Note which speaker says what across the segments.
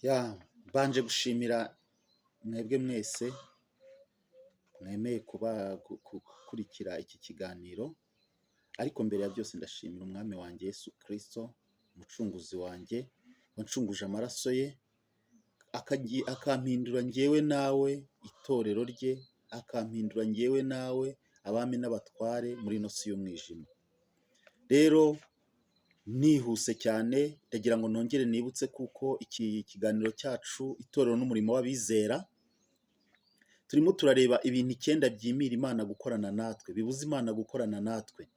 Speaker 1: Ya, mbanje gushimira mwebwe mwese mwemeye kuba gukurikira iki kiganiro, ariko mbere ya byose ndashimira Umwami wanjye Yesu Kristo, umucunguzi wanjye, wancunguje amaraso ye, akampindura njyewe nawe itorero rye, akampindura njyewe nawe abami n'abatware muri ino si y'umwijima. Rero nihuse cyane ndagira ngo nongere nibutse kuko iki kiganiro cyacu, Itorero n'Umurimo w'Abizera, turimo turareba ibintu 9 byimira Imana gukorana natwe, bibuza Imana gukorana natwe.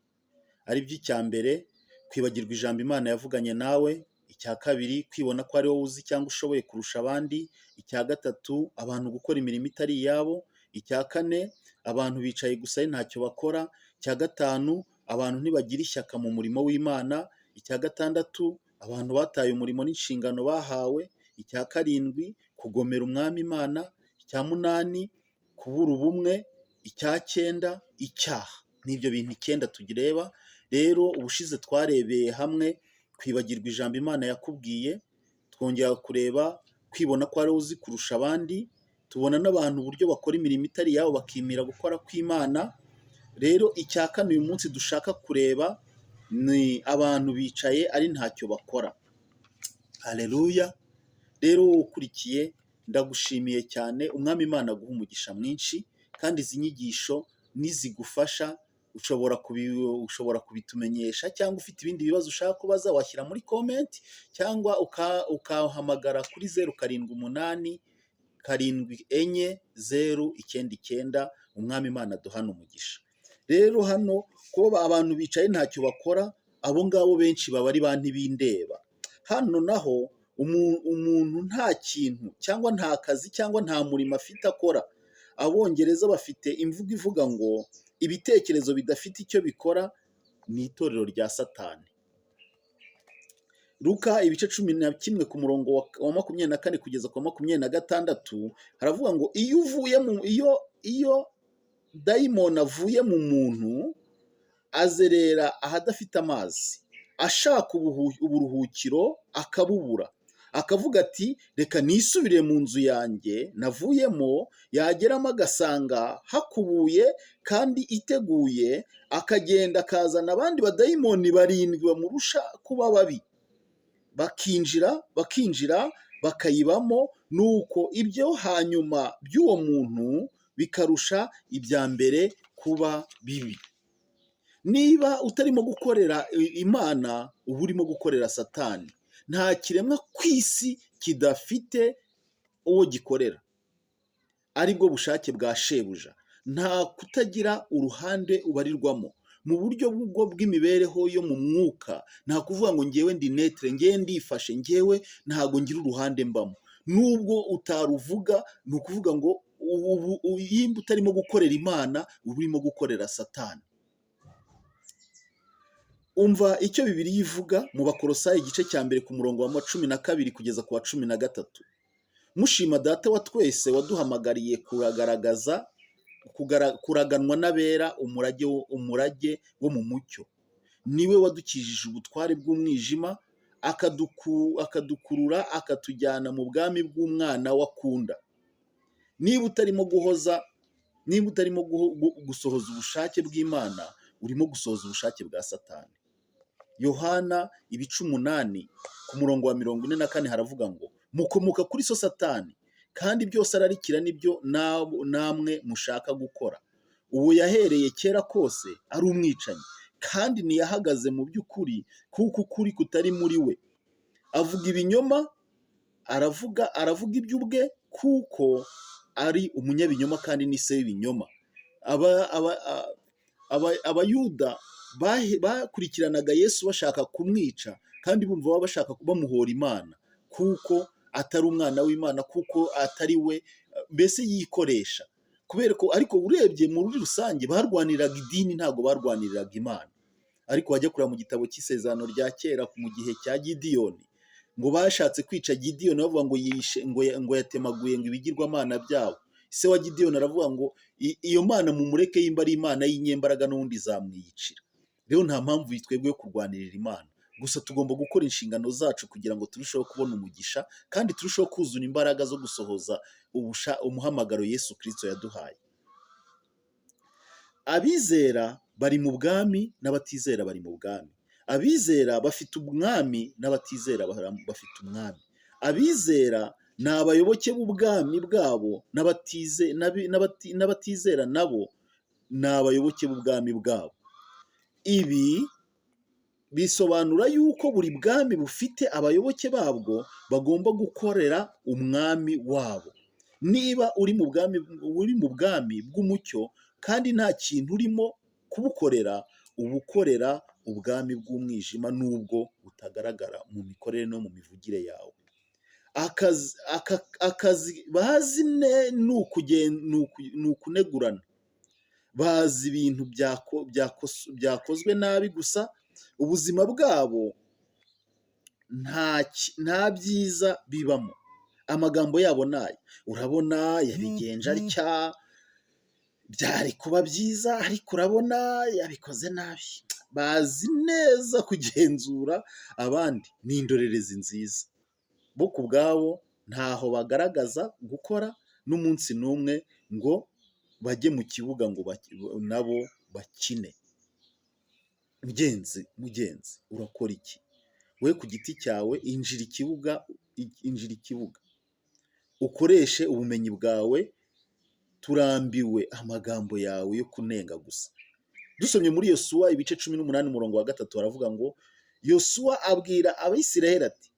Speaker 1: Ari byo: icya mbere, kwibagirwa ijambo Imana yavuganye nawe; icya kabiri, kwibona ko ari wowe uzi cyangwa ushoboye kurusha abandi; icya gatatu, abantu gukora imirimo itari iyabo; icya kane, abantu bicaye gusa ari ntacyo bakora; icya gatanu, abantu ntibagira ishyaka mu murimo w'Imana; icya gatandatu, abantu bataye umurimo n'inshingano bahawe; icya karindwi, kugomera Umwami Imana; icya munani, kubura ubumwe; icya cyenda, icyaha. Ni ibyo bintu 9 tureba. Rero ubushize twarebeye hamwe kwibagirwa ijambo Imana yakubwiye, twongera kureba kwibona ko ari wowe uzi kurusha abandi, tubona n'abantu uburyo bakora imirimo itari iyabo bakimira gukora kw'Imana. Rero icya kane uyu munsi dushaka kureba ni abantu bicaye ari ntacyo bakora. Haleluya! Rero wowe ukurikiye, ndagushimiye cyane, Umwami Imana aguha umugisha mwinshi, kandi izi nyigisho nizigufasha ushobora kubitumenyesha, cyangwa ufite ibindi bibazo ushaka kubaza washyira muri comment, cyangwa ukahamagara kuri 07874099. Umwami Imana aduhane umugisha. Rero hano kuba abantu bicaye ntacyo bakora, abo ngabo benshi baba ari ba ntibindeba. Hano naho umuntu nta kintu cyangwa nta kazi cyangwa nta murimo afite akora. Abongereza bafite imvugo ivuga ngo ibitekerezo bidafite icyo bikora ni itorero rya Satani. Luka ibice 11 ku murongo wa 24 kugeza ku wa 26 haravuga ngo iyo uvuye mu iyo iyo dayimoni avuye mu muntu, azerera ahadafite amazi ashaka uburuhukiro, akabubura, akavuga ati: "Reka nisubire mu nzu yanjye navuyemo." Yageramo agasanga hakubuye kandi iteguye, akagenda akazana abandi badayimoni barindwi bamurusha kuba babi, bakinjira bakayibamo. Nuko ibyo hanyuma by'uwo muntu bikarusha ibya mbere kuba bibi. Niba utarimo gukorera Imana, uba urimo gukorera Satani. Nta kiremwa ku isi kidafite uwo gikorera, aribwo bushake bwa shebuja. Nta kutagira uruhande ubarirwamo mu buryo bwo bw'imibereho yo mu mwuka. Nta kuvuga ngo ngewe ndi neutre, ngewe ndifashe, ngewe ntabwo ngira uruhande mbamo. Nubwo utaruvuga, ni ukuvuga ngo ubu yimba utarimo gukorera Imana, uba urimo gukorera Satani. Umva icyo Bibiliya ivuga mu Bakorosayi igice cya 1 ku murongo wa 12 kugeza ku wa 13: "Mushima Data wa twese waduhamagariye kuragaragaza kuraganwa n'abera umurage wo mu mucyo. Niwe wadukijije ubutware bw'umwijima, akadukurura akatujyana mu bwami bw'umwana we akunda." Niba utarimo guhoza, niba utarimo gusohoza ubushake bw'Imana, urimo gusohoza ubushake bwa Satani. Yohana ibice 8 ku murongo wa 44 haravuga ngo: "Mukomoka kuri so Satani, kandi byose ararikira nibyo namwe mushaka gukora. Uwo yahereye kera kose ari umwicanyi, kandi ntiyahagaze mu by'ukuri, kuko ukuri kutari muri we. Avuga ibinyoma, aravuga iby'ubwe, kuko ari umunyabinyoma kandi ni se w'ibinyoma." Abayuda bakurikiranaga Yesu bashaka kumwica, kandi bumva baba bashaka bamuhora Imana, kuko atari umwana w'Imana, kuko atari we mbese yikoresha. Kubera ko ariko urebye muri rusange barwaniraga idini, ntabwo barwaniriraga Imana. Ariko wajya kureba mu gitabo cy'Isezerano rya Kera, mu gihe cya Gidiyoni, ngo bashatse kwica Gidiyoni bavuga ngo yishe, ngo yatemaguye ngo ibigirwamana byabo. Se wa Gidiyoni aravuga ngo iyo mana mumureke, yimba ari Imana y'inyembaraga n'ubundi izamwiyicira. Rero nta mpamvu twebwe yo kurwanirira Imana. Gusa tugomba gukora inshingano zacu kugira ngo turusheho kubona umugisha kandi turusheho kuzura imbaraga zo gusohoza umuhamagaro Yesu Kristo yaduhaye. Abizera bari mu bwami n'abatizera bari mu bwami. Abizera bafite umwami n'abatizera bafite umwami. Abizera ni abayoboke b'ubwami bwabo, n'abatizera nabo ni abayoboke b'ubwami bwabo. Ibi bisobanura yuko buri bwami bufite abayoboke babwo bagomba gukorera umwami wabo. Niba uri mu bwami bw'umucyo kandi nta kintu urimo kubukorera, uba ukorera ubwami bw'umwijima nubwo butagaragara mu mikorere no mu mivugire yawe. Akazi bazi ni ukunegurana. Bazi ibintu byakozwe nabi gusa. Ubuzima bwabo nta byiza bibamo. Amagambo yabo ni aya: "Urabona yabigenje atya, byari kuba byiza, ariko urabona yabikoze nabi." Bazi neza kugenzura abandi, ni indorerezi nziza. Bo ku bwabo ntaho bagaragaza gukora n'umunsi n'umwe ngo bajye mu kibuga ngo nabo bakine. Mugenzi, mugenzi, urakora iki? We ku giti cyawe injira ikibuga, injira ikibuga, ukoreshe ubumenyi bwawe. Turambiwe amagambo yawe yo kunenga gusa. Dusomye muri Yosuwa ibice 18 umurongo wa 3, baravuga ngo: "Yosuwa abwira Abisiraheli ati: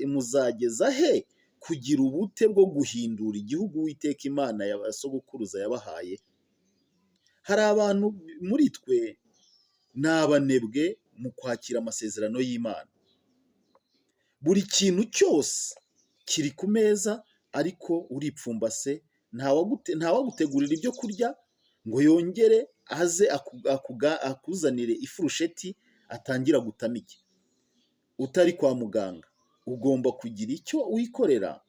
Speaker 1: 'Muzageza he kugira ubute bwo guhindura igihugu Uwiteka Imana ya ba sogokuruza yabahaye?'" Hari abantu muri twe ni abanebwe mu kwakira amasezerano y'Imana. Buri kintu cyose kiri ku meza, ariko uripfumbase. Ntawagutegurira ibyo kurya ngo yongere aze akuzanire ifurusheti atangira gutamike. Utari kwa muganga, ugomba kugira icyo wikorera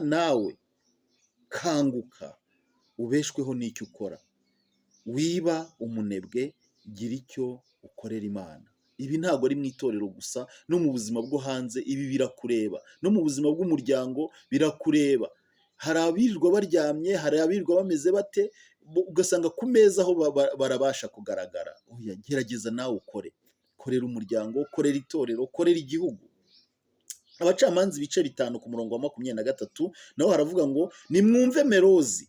Speaker 1: nawe. Kanguka ubeshweho n'icyo ukora. Wiba umunebwe, gira icyo ukorera Imana. Ibi ntabwo ari mu itorero gusa, no mu buzima bwo hanze ibi birakureba, no mu buzima bw'umuryango birakureba. Hari abirirwa baryamye, hari abirirwa bameze bate, ugasanga ku meza aho barabasha kugaragara. Oya, gerageza nawe ukore. Korera umuryango, korera itorero, korera igihugu. Abacamanza ibice 5 ku murongo wa 23 naho haravuga ngo: "Nimwumve Merozi,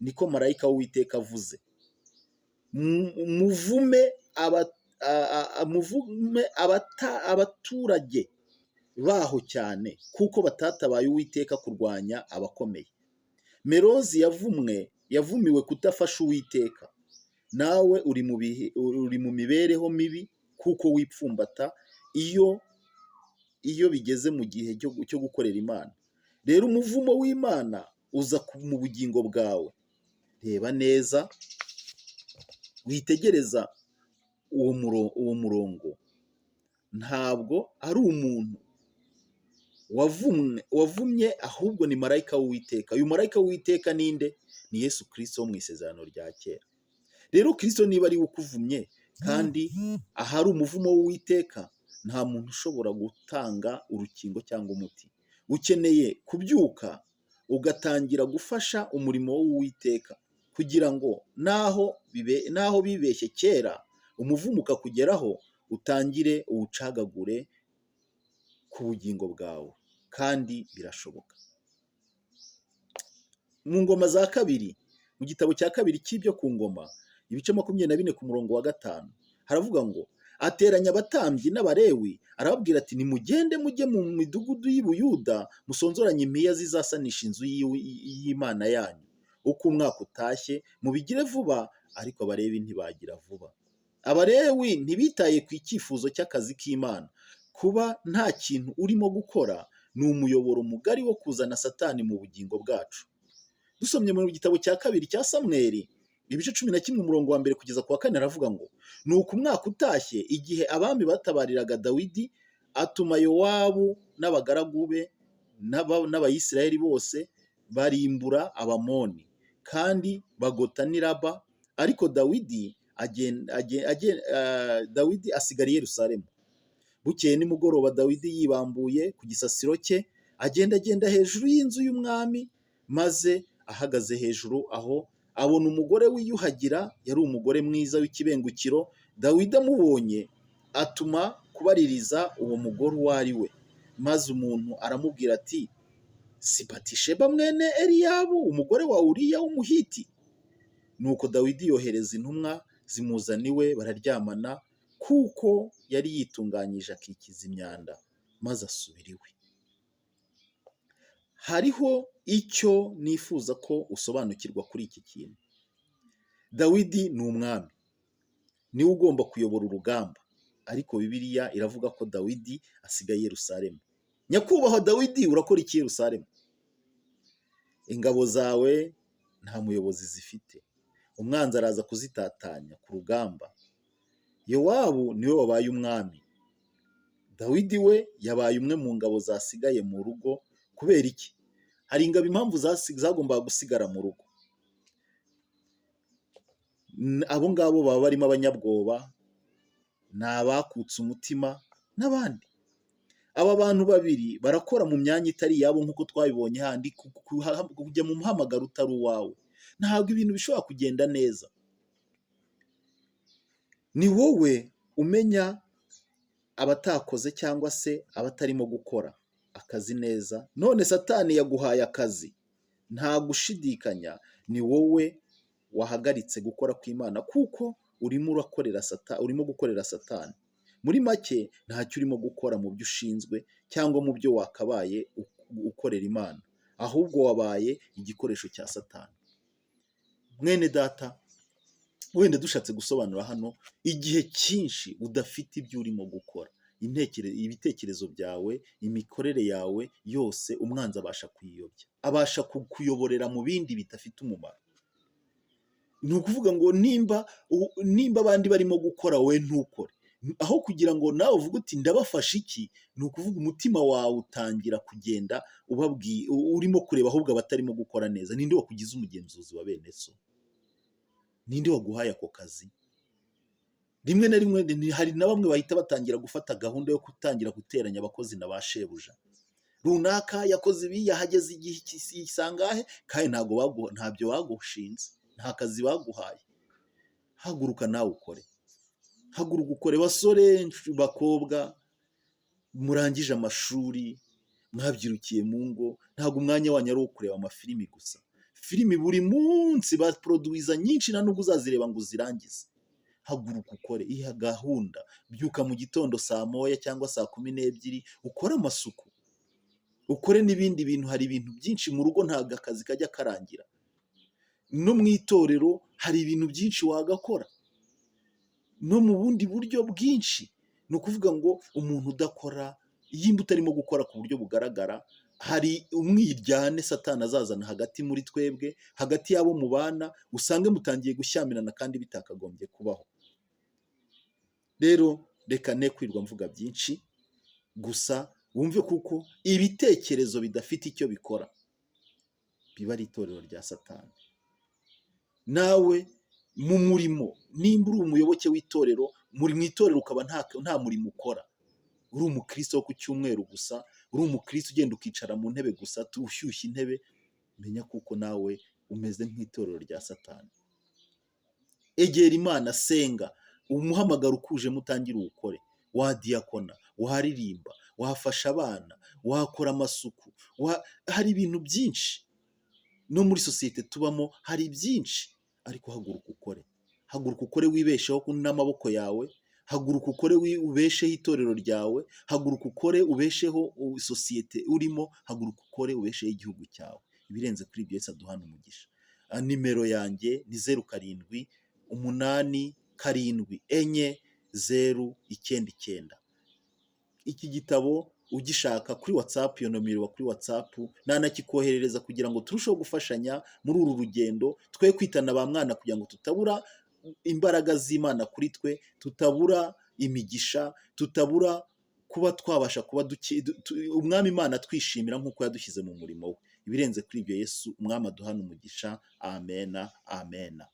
Speaker 1: niko marayika w'Uwiteka avuze. Muvume abaturage baho cyane, kuko batatabaye Uwiteka kurwanya abakomeye." Merozi yavumwe, yavumiwe kudafasha Uwiteka. Nawe uri mu mibereho mibi kuko wipfumbata iyo bigeze mu gihe cyo gukorera Imana. Rero umuvumo w'Imana uza mu bugingo bwawe. Reba neza, witegereza uwo murongo. Ntabwo ari umuntu wavumwe, wavumye, ahubwo ni marayika w'Uwiteka. Uyu marayika w'Uwiteka ninde? Ni Yesu Kristo wo mu isezerano rya kera. Rero Kristo niba ari we ukuvumye, kandi ahari umuvumo w'Uwiteka, nta muntu ushobora gutanga urukingo cyangwa umuti. Ukeneye kubyuka ugatangira gufasha umurimo w'Uwiteka kugira ngo naho bibeshye kera, umuvumo ukakugeraho, utangire uwucagagure ku bugingo bwawe, kandi birashoboka. Mu Ngoma za Kabiri, mu gitabo cya kabiri cy'ibyo ku ngoma, ibice 24 ku murongo wa 5, haravuga ngo: "Ateranya abatambyi n'Abalewi, arababwira ati: 'Nimugende mujye mu midugudu y'i Buyuda, musonzoranye impiya zizasanisha inzu y'Imana yanyu uko umwaka utashye, mubigire vuba.' Ariko Abalewi ntibagira vuba." Abalewi ntibitaye ku icyifuzo cy'akazi k'Imana. Kuba nta kintu urimo gukora ni umuyoboro mugari wo kuzana Satani mu bugingo bwacu. Dusomye mu gitabo cya kabiri cya Samweli ibice 11 umurongo wa 1 kugeza ku wa 4, aravuga ngo: "Nuko umwaka utashye, igihe abami batabariraga Dawidi, atuma Yowabu n'abagaragu be n'Abayisiraheli bose, barimbura Abamoni kandi bagota n'i Raba. Ariko Dawidi asigara i Yerusalemu." Bukeye nimugoroba Dawidi yibambuye ku gisasiro cye, agendagenda hejuru y'inzu y'umwami, maze ahagaze hejuru aho abona umugore wiyuhagira, yari umugore mwiza w'ikibengukiro. Dawidi amubonye atuma kubaririza uwo mugore uwo ari we. Maze umuntu aramubwira ati: "Si Batisheba mwene Eliyabu, umugore wa Uriya w'Umuhiti?" Nuko Dawidi yohereza intumwa zimuzana iwe, bararyamana, kuko yari yitunganyije akikiza imyanda, maze asubira iwe. Hariho icyo nifuza ko usobanukirwa kuri iki kintu. Dawidi ni umwami, niwe ugomba kuyobora urugamba, ariko Bibiliya iravuga ko Dawidi asigaye i Yerusalemu. Nyakubahwa Dawidi, urakora iki i Yerusalemu? Ingabo zawe nta muyobozi zifite, umwanzi araza kuzitatanya ku rugamba. Yowabu niwe wabaye umwami, Dawidi we yabaye umwe mu ngabo zasigaye mu rugo. Kubera iki? Hari ingabo impamvu zagombaga gusigara mu rugo. Abo ngabo baba barimo abanyabwoba, ni abakutse umutima n'abandi. Aba bantu babiri barakora mu myanya itari iyabo, nk'uko twabibonye handi, kujya mu muhamagaro utari uwawe. Ntabwo ibintu bishobora kugenda neza. Ni wowe umenya abatakoze cyangwa se abatarimo gukora akazi neza. None Satani yaguhaye akazi, nta gushidikanya ni wowe wahagaritse gukora kw'Imana, kuko urimo urakorera Satani, urimo gukorera Satani. Muri make, ntacyo urimo gukora mu byo ushinzwe cyangwa mu byo wakabaye ukorera Imana, ahubwo wabaye igikoresho cya Satani. Mwene data, wenda dushatse gusobanura hano, igihe cyinshi udafite ibyo urimo gukora, ibitekerezo byawe, imikorere yawe yose, umwanzi abasha kuyiyobya, abasha kukuyoborera mu bindi bidafite umumaro. Ni ukuvuga ngo nimba abandi barimo gukora, wowe ntukore, aho kugira ngo nawe uvuge uti: "Ndabafasha iki?" Ni ukuvuga umutima wawe utangira kugenda ubabwiye, urimo kureba ahubwo abatarimo gukora neza. Ninde wakugize umugenzuzi wa bene so? Ninde waguhaye ako kazi? Rimwe na rimwe hari na bamwe bahita batangira gufata gahunda yo gutangira guteranya abakozi na ba shebuja. Runaka yakoze ibi, yahageze igihe isangahe, kandi ntabwo ntabyo bagushinze, nta kazi baguhaye. Haguruka nawe ukore, haguruka ukore. Basore, bakobwa murangije amashuri, mwabyirukiye mu ngo, ntabwo umwanya wanyu ari uwo kureba amafilimi gusa. Filimi buri munsi baporoduwiza nyinshi, nta nubwo uzazireba ngo uzirangize. Haguruka ukore, iha gahunda, byuka mu gitondo saa 1 cyangwa saa 12, ukore amasuku, ukore n'ibindi bintu. Hari ibintu byinshi mu rugo, ntabwo akazi kajya karangira. No mu itorero hari ibintu byinshi wagakora, no mu bundi buryo bwinshi. Ni ukuvuga ngo umuntu udakora, iyo utarimo gukora ku buryo bugaragara, hari umwiryane Satani azazana hagati muri twebwe, hagati y'abo mubana, usange mutangiye gushyamirana kandi bitakagombye kubaho. Rero reka ne kwirwa mvuga byinshi, gusa wumve kuko ibitekerezo bidafite icyo bikora biba ari itorero rya Satani. Nawe mu murimo, nimba uri umuyoboke w'itorero, muri mu itorero ukaba nta murimo ukora, uri umukristo wo ku cyumweru gusa, uri umukristo ugenda ukicara mu ntebe gusa, ushyushya intebe, menya kuko nawe umeze nk'itorero rya Satani. Egera Imana, senga, umuhamagaro ukujemo utangire uwukore. Wadiyakona, waririmba, wafasha abana, wakora amasuku, hari ibintu byinshi. No muri sosiyete tubamo hari byinshi, ariko haguruka ukore, haguruka ukore, wibesheho n'amaboko yawe. Haguruka ukore, ubesheho itorero ryawe. Haguruka ukore, ubesheho sosiyete urimo. Haguruka ukore, ubesheho igihugu cyawe. Ibirenze kuri ibyo, Yesu aduhana umugisha. Nimero yanjye ni 07874099. Iki gitabo ugishaka kuri WhatsApp, iyo nomero iba kuri WhatsApp, nanakikoherereza kugira ngo turusheho gufashanya muri uru rugendo, twe kwitana ba mwana, kugira ngo tutabura imbaraga z'Imana kuri twe, tutabura imigisha, tutabura kuba twabasha kuba Umwami Imana twishimira nk'uko yadushyize mu murimo we. Ibirenze kuri ibyo, Yesu Umwami aduhana umugisha. Amena, amena.